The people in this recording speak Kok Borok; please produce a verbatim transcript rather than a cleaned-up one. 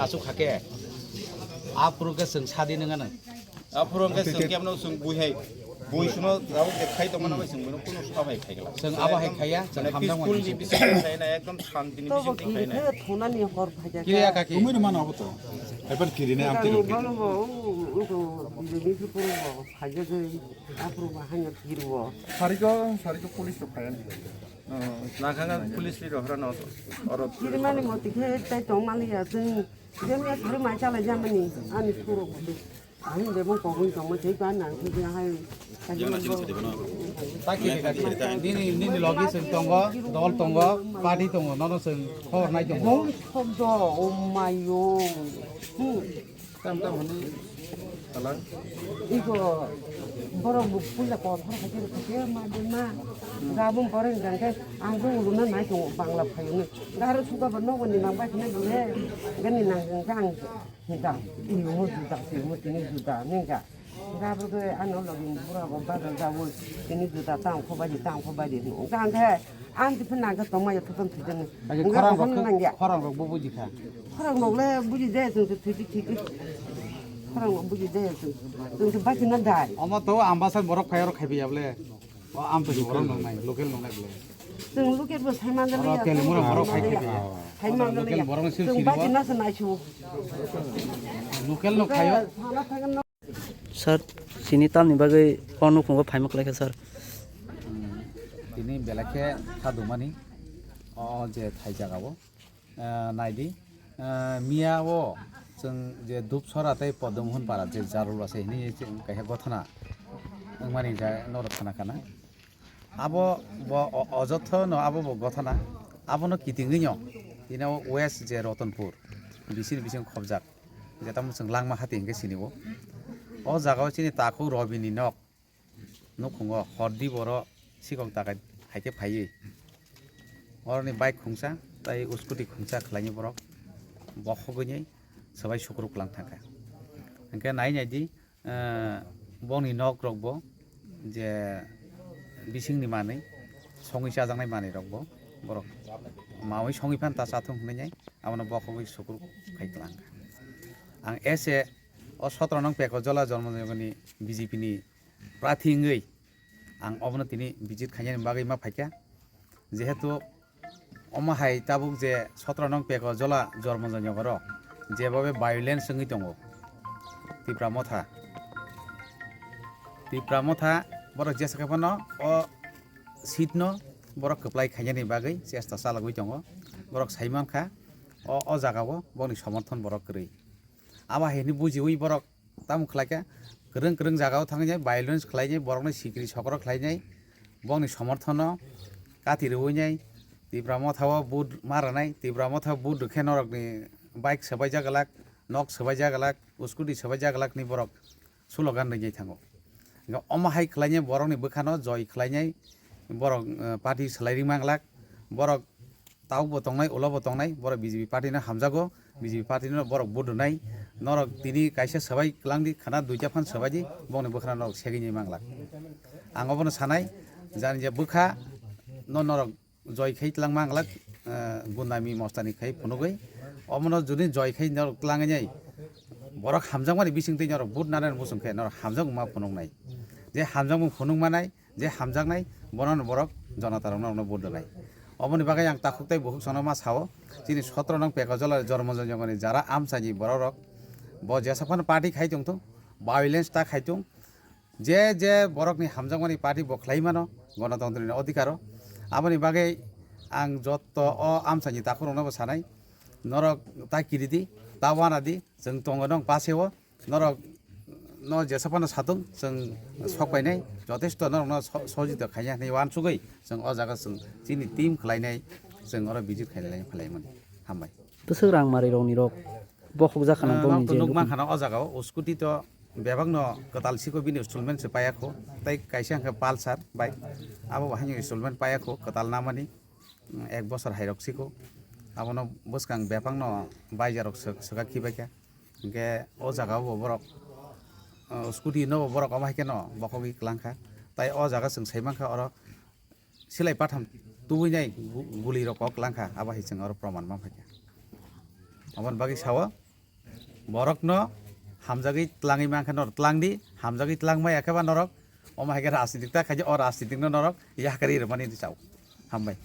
Chuk hake. Aphuru ke chwng sadi nang ano. Aphuru ke chwng kemno chwng bui hai. Bui suno tabuk je khai tongmani bai chwng bono kuno sab hai khai gala. Chwng abo hai khaiya, chwng hamjak peaceful mani ni chwng. Bising khai na, ekdom shanti ni bising khai na. Thonani hor phai. Kiriya kaki. Tumui ni mano abo to. Ebar kiri ne amti rok. Balo bo, ugo, bini puru bo, phai je, aphuru bo hanya kiri bo. Sariko, sariko police rok khai. Nakha police ni rohra no oro. Kirimani moti khe tai tong maliya chwng. Jemia thari mai chala jamani ani suro kote. Ani debo kogwi tong mo thei ka nang thei hai. Nini, nini logi chwng tongo, dol tongo, party tongo, nono chwng khobor nai tongo. Bong khobdo, oh my oh. Hmm. Tam tam hwnwi talang. Iko borok bo puila kothor hai khe khe ma de ma. Gabung poreng jang khe ang jung runa nai tongo bangla phayung. Garo suka ba nogo ni nang bai khna bole. Gani nang jang hinta. Ini mo juta si mo tini juta nengka. Gabung khe ano logi bura bo bazar jawo tini juta tang kho bai di tang kho bai di. Jang khe ang ti phun nang khe tong ma ya thukam thukam. Khorang rok bo buji kha. Khorang rok le buji de chwng se thwiti thwiti. Khorang rok buji de chwng. Chwng se bachina dai. Omo to ambasar borok phai oro khaibi able. O am to borok nang nai, local nang nai ble. Chwng local bo sai man oro ya. Telemura borok khai khaibi ya. Sai man local ya. Borok sil siri. Chwng bachina se nai su. Local no khayo. Sir, chini tamni bagwi o nukhungo phaima kwlaikha, sir? Tini belai khe kha dumani o je thai jagao. Ah, naidi, ah, miya o chwng je Dupsora tei Podom Hon para je Jarul Basa hini chwng kaisa gothana wngmani ja norok khana khana. Abo bo o-, ojotho no abo bo gothana. Abono kitingwi no tini o West je Rotonpur bisini bising khobjak. Je tamo chwng Langma Hati hinkhe sini o. O jaga o chini takhuk Robini nok. Nukhungo hordi boro sikok dakai haikhe phaiwi. Oroni bike khungsa tei scooty khungsa khlaini borok bokhogwini swbai sukruk lang thangkha. Hinkhe nai naidi, eh, bongni nok rokbo je bisingni manwi songwi chajaknai manwi rokbo borok mawi songwi phan ta chathung hwnwi nai abono bokhogwi sukruk khai kwlangkha. Ang ese o sotro nong Peko Jola Jormo Jogoni B J P ni prarthi wngwi ang obono tini visit khainani bagwi ma phaikha. Jehetu omo hai tabuk je sotro nong Peko Jola Jormo Jogoro jebobe violence wngwi tongo Tipra Motha. Tipra Motha borok jesa khe phano o seat no borok kwplai khainani bagwi chesta chalogwi tongo. Borok sai mankha o, o jagao boni somorthon borok kwrwi. Abo hai hwnwi bujiwi borok tamo khlaikha, kwrwng kwrwng jagao thangwi nai, violence khlainai, borokno sikri sokro khlainai, bongni somorthono kati rwui nai, Tipra Mothao vote ma rwnai, Tipra Mothao vote rwkhe norokni bike swbaijak glak, nok swbaijak glak, scooty swbaijak glak hinwi borok slogan rwinai thango. Omo hai khlainai borokni bwkhano joi khlainai, borok, eh, party swlai ringma glak, borok Tabukbo tongnai, ulobo tongnai, borok B J P party no hamjago, B J P party no borok vote rwnai, norok tini kaisa swbai kwlangdi, khana duita phan swbaidi, bongni bwkhano norok segwi nai manglak. Ang obono sanai, jani je bwkha no norok joi khai twlang manglak, eh, gundami mostani khai phunugwi, omono juni joi khai norok twlangwi nai, borok hamjakmani bisingtwi norok vote nanani muchung khe norok hamjak wngma phunuknai. Je hamjakmung phunuk manai, je hamjaknai, bono borok jonata rokno rokno vote rwnai. Oboni bagwi ang takhuk tei bukhuk sono ma sao, chini sotro nong Pekajola Jormo Jongoni jara amchaini borok rok, bo jesa phano party khai tongthung, violence ta khai tong, je je borokni hamjakmani party bo khlai mano, gonotontro ni odhikaro. Aboni bagwi ang jotto o amchaini takhuk rokno bo sanai, norok ta kiridi, ta wanadi, chwng tongo nong paseo, norok no jesa phano satung, chwng sok painai, jotesto norokno so-, sojito khaina hinwi uansugwi chwng o jaga chwng chini team khlainai, chwng oro visit khainai phailai mani. Hambai. Bwswk rang mari rokni rok bokhok jakha nang bongni je nukmang khana o jaga o scooty to bebak no kwtal siko bini installment se paiya kho, tei kaisa hwnkhe Pulsar bike, abo bo haino installment paiya kho kwtal namani, ek bosor hairok siko, abono bwskang bebak no baijarok swk-, swkak khibaikha. Hinkhe o jaga o bo borok, o, scooty no bo borok omo hai kheno bokhogwi kwlangkha. Tai o jaga chwng sai mankha oro silai patham tubui nai gu-, guli rok kok kwlangkha, abo hai chwng oro proman manphaikha. Aboni bagwi sao, Borokno hamjagwi tlangwi mankha norok tlangdi, hamjagwi tlangmaya khe ba norok omo hai khe rajnitik ta khaidi, o rajnitikno norok yakarwi rwmani chao. Hambai.